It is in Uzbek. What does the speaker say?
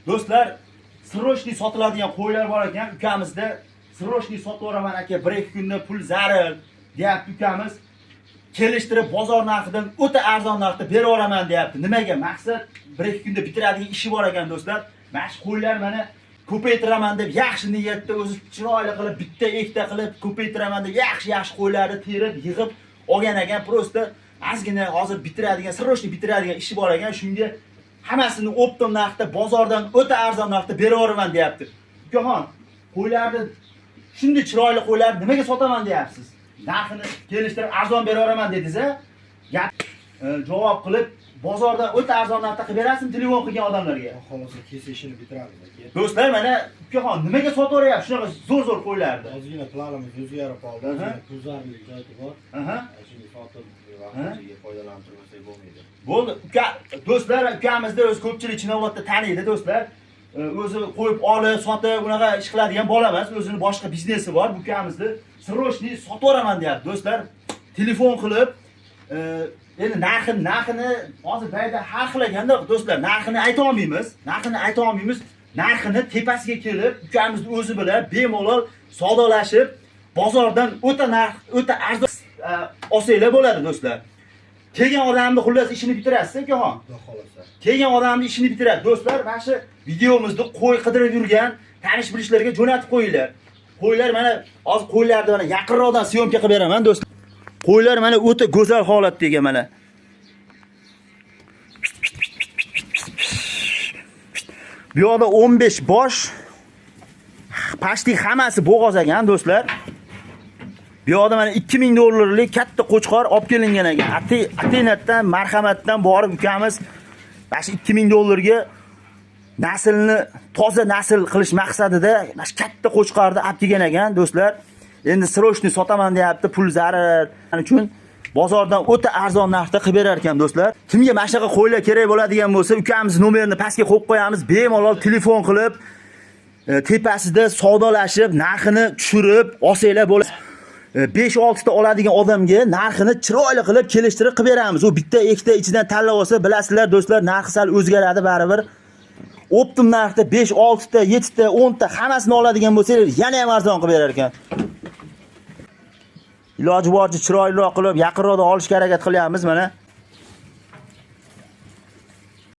Do'stlar, срочный sotiladigan qo'ylar bor ekan ukamizda. Срочный sotib yuboraman, aka, 1-2 kunda, pul zaril, deyapti ukamiz. Kelishtirib, bozor narxidan o'ta arzon narxda berib yuboraman, deyapti. Nimaga? Maqsad 1-2 kunda bitiradigan ishi bor ekan, do'stlar. Mana shu qo'ylar mana ko'paytiraman deb yaxshi niyatda, o'zi chiroyli qilib, bitta ikkita qilib ko'paytiraman deb yaxshi yaxshi qo'ylarni terib, yig'ib olgan ekan. Просто ozgina hozir bitiradigan, срочный bitiradigan ishi bor ekan, shunga hammasini оптом narxda, bozordan o'ta arzon narxda berib yuboraman, deyapti. Ukaxon, qo'ylarni, shunday chiroyli qo'ylarni nimaga sotaman deyapsiz? Narxini kelishtirib, arzon berib yuboraman dedingiz a gap javob qilib, bozordan o'ta arzon narxda qilib berasizmi telefon qilgan odamlarga? Xudo xohlasa, kelsa, ishini bitiramiz, aka. Do'stlar, mana ukaxon nimaga sotib yuboryapti shunaqa zo'r zo'r qo'ylarni? Ozgina planimiz o'zgarib qoldi. Ozgina pul zarurlik joyi bor. Shunga sotib, vaqtinchaga foydalanib turmasak bo'lmaydi. Bo'ldi, uka. Do'stlar, ukamizni o'zi ko'pchilik Chinovodda taniydi, do'stlar. O'zi qo'yib olib sotib, unaqa ish qiladigan bola emas, o'zini boshqa biznesi bor. Bu ukamizni срочный sotib yuboraman, deyapti, do'stlar. Telefon qilib, endi narxini hozir bu yerda har xil ekanda, do'stlar, narxini ayta olmaymiz, narxini ayta olmaymiz. Narxini tepasiga kelib, ukamizni o'zi bilan bemalol savdolashib, bozordan o'ta narx, o'ta arzon olsanglar bo'ladi, do'stlar. Kelgan odamni, xullas, ishini bitirasiz, ukaxon? Xudo xohlasa. Kelgan odamni ishini bitiradi. Do'stlar, mana shu videomizni qo'y qidirib yurgan tanish bilishlarga jo'natib qo'yinglar. Qo'ylar mana hozir, qo'ylarni mana yaqinroqdan съёмка qilib beraman, do'stlar. Qo'ylar mana o'ta go'zal holatda ekan, mana. Bu yoqda 15 bosh, почти hammasi bo'g'oz ekan, do'stlar. Bu yoqda mana 2000 dollarlik katta qo'chqor olib kelingan ekan. Atenatdan, Marhamatdan borib ukamiz mana shu 2000 dollarga naslni toza nasl qilish maqsadida mana shu katta qo'chqorni olib kelgan ekan, do'stlar. Endi срочный sotaman, deyapti, pul zarar uchun bozordan o'ta arzon narxda qilib berar ekan, do'stlar. Kimga mana shunaqa qo'ylar kerak bo'ladigan bo'lsa, ukamiz nomerini pastga qo'yib qo'yamiz, bemalol telefon qilib, tepasida savdolashib, narxini tushirib olsanglar bo'ladi. 5-6 ta oladigan odamga narxini chiroyli qilib, kelishtirib qilib beramiz. U bitta, ikkita ichidan tanlab olsa, bilasizlar, do'stlar, narxi sal o'zgaradi baribir. Оптом narxda 5, 6 ta, 7 ta, 10 ta hammasini oladigan bo'lsanglar, yana ham arzon qilib berar ekan. Iloji boricha chiroyliroq qilib, yaqinroqdan olishga harakat qilyapmiz mana.